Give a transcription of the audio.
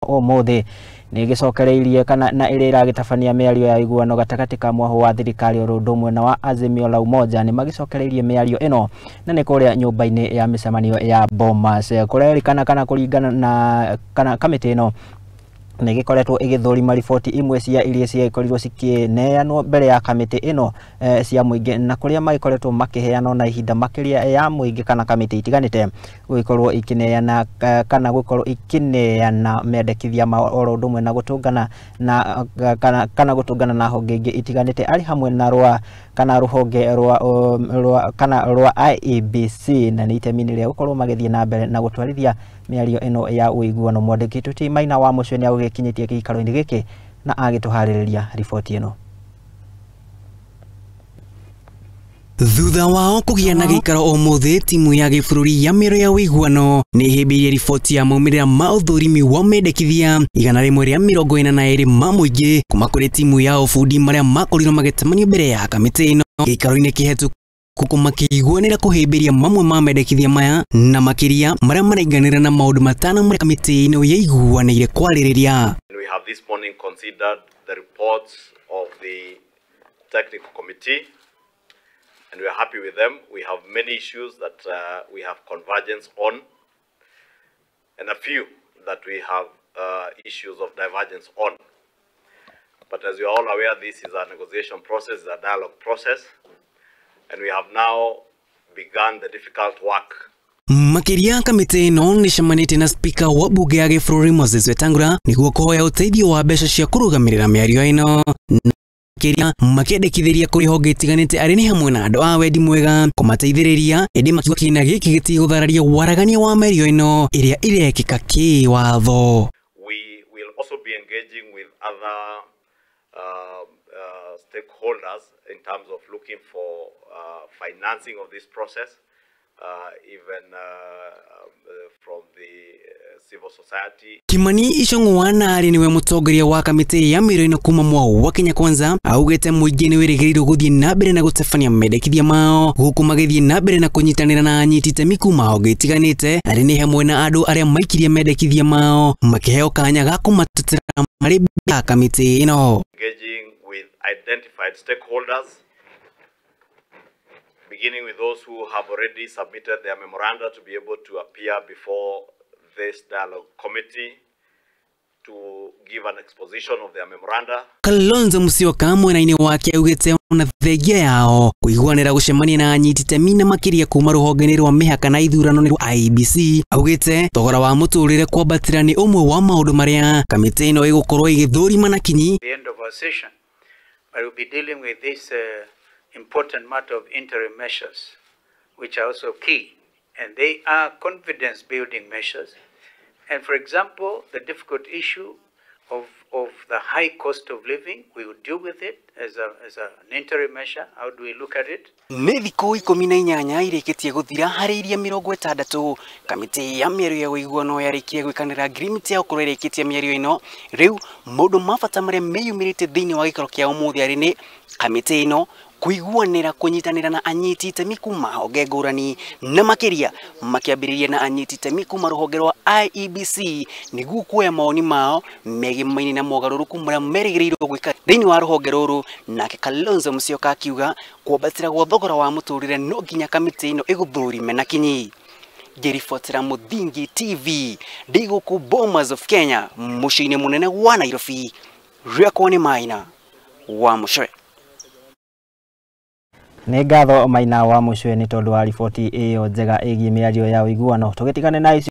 Ũmũthĩ nĩ ĩgĩcokereirie kana na ĩrĩa ĩragĩtabania mĩario ya ũiguano gatagatĩ ka mwahũ wa thirikari oro ũndũ ũmwe na wa Azimio la Umoja nĩ magĩcokereirie mĩario ĩno na nĩ kũrĩa nyũmba-inĩ ya mĩcemanio ya Bomas. Kũrerĩkana kana kũringana na kana kamĩtĩ ĩno nĩ ĩgĩkoretwo ĩgĩthũrima riboti imwe cia iria ciagĩkorirwo cikĩneanwo mbere ya kamĩtĩ ĩno cia mũingĩ, na kũrĩa magĩkoretwo makĩheanwo na ihinda makĩria ya mũingĩ kana kamĩtĩ itiganĩte gũgĩkorwo ikĩneana kana gũkorwo ikĩneana mendekithia mao oro ũndũ ũmwe na gũtũngana na kana gũtũngana na honge ingĩ itiganĩte arĩ hamwe na rwa kana rũhonge rwa kana rwa IEBC, na nĩ itemi-inĩ rĩa gũkorwo magĩthiĩ na mbere na gũtwarithia mĩario ĩno ya ũiguano. Mwandĩki witũ Maina wa Mũcwe nĩ agũgĩkinyĩtie gĩikaro-inĩ gĩkĩ na agĩtũharĩrĩria riboti ĩno. Thutha wao kũgĩa na gĩikaro ũmũthĩ, timu ya gĩbũrũri ya mĩario ya ũiguano nĩ ĩhĩmbĩirie riboti ya maumĩrĩra ma ũthũrimi wa mendekithia 142 ma mũingĩ kuma kũrĩ timu ya ũbundi marĩa makorirwo magĩtamanio mbere ya kamĩtĩ ĩno gĩikaro-inĩ kĩhetũku, makĩiguanĩra kũhĩmbĩria mamwe ma mendekithia maya na makĩria marĩa marainganĩra na maũndũ matano marĩa kamĩtĩ ĩno yaiguanĩire kwarĩrĩria. We have this morning considered the reports of the technical committee and we are happy with them. We have many issues that we have convergence on and a few that we have issues of divergence on. But as you are all aware, this is a negotiation process, a dialogue process, and we have now begun the difficult work. Makĩria kamĩtĩ ĩno nĩcemanĩtie na spika wa bunge ya gĩbũrũri Moses Wetangula nĩguo kũhoya ũteithio wa mbeca cia kũrũgamĩrĩra mĩario ĩno, makĩria makĩendekithĩria kũrĩ honge itiganĩte arĩ nĩ hamwe na andũ a wendi mwega kũmateithĩrĩria, ĩndĩ makiuga kĩgĩna gĩkĩ gĩtigũthararia waragania wa mĩario ĩno ĩrĩa ĩrekĩka kĩwatho. We will also be engaging with other stakeholders in terms of looking for financing of this process, even from the civil society. Kimani Ichung'wa na arĩ nĩwe mũtongoria wa kamĩtĩ ya mĩario ĩno kuma mwau wa Kenya Kwanza augĩte mũingĩ nĩ wĩrĩgĩrĩirwo gũthiĩ na mbere na gũtabania mendekithia mao gũkũ magĩthiĩ na mbere na kũnyitanĩra na anyiti itemi kuma honge itiganĩte arĩ nĩ hamwe na andũ arĩa maikirie mendekithia mao makĩheo kanya ga kũmatetera marĩ mbere ya kamĩtĩ ĩno. Engaging with identified stakeholders, beginning with those who have already submitted their memoranda to be able to appear before this dialogue committee to give an exposition of their memoranda. Kalonzo Musyoka mwena-inĩ wake augĩte ona thengia yao kũiguanĩra gũcemania na anyiti itemi na makĩria kuma rũhonge-inĩ rwa mĩhaka na ithurano nĩ rwa IEBC, augĩte thogora wa mũtũrĩre kwambatĩra nĩ ũmwe wa maũndũ marĩa kamĩtĩ ĩno ĩgũkorwo ĩgĩthũrima na kinyi. The end of our session, but we'll be dealing with this important matter of interim measures, which are also key, and they are confidence building measures. And for example, the difficult issue of the high cost of living, we will deal with it as an interim measure. How do we look at it? Nĩ thikũ 18 irĩkĩtie gũthira harĩ iria 60 kamĩtĩ ya mĩario ya ũiguano yarĩkirie gwĩkanĩra ngirimiti ya gũkorwo ĩrĩkĩtie mĩario ĩno. Rĩu maũndũ ma bata marĩa meyumĩrĩte thĩinĩ wa gĩikaro kĩa ũmũthĩ arĩ nĩ kamĩtĩ ĩno kũiguanĩra kũnyitanĩra na anyiti itemi kuma honge ngũrani na makĩria makĩambĩrĩria na anyiti itemi kuma rũhonge rwa IEBC nĩguo kuoya mawoni mao megimaine na mogarũrũku marĩa merĩgĩrĩirwo gwĩka thĩinĩ wa rũhonge rũrũ. Nake Kalonzo Musyoka akiuga kwambatĩra gwa thogora wa mũtũrĩre no nginya kamĩtĩ ĩno ĩgũthũrime na kinyi. Ngĩribotera Mũthingi TV ndĩ gũkũ Bomas of Kenya mũciĩ-inĩ mũnene wa Nairobi, rĩakwa nĩ Maina wa Mũcwe. Nĩ ngatho Maina wa Mũcwe nĩ tondũ wa riboti ĩyo njega ĩgiĩ mĩario ya ũiguano. Tũgĩtigane na icio.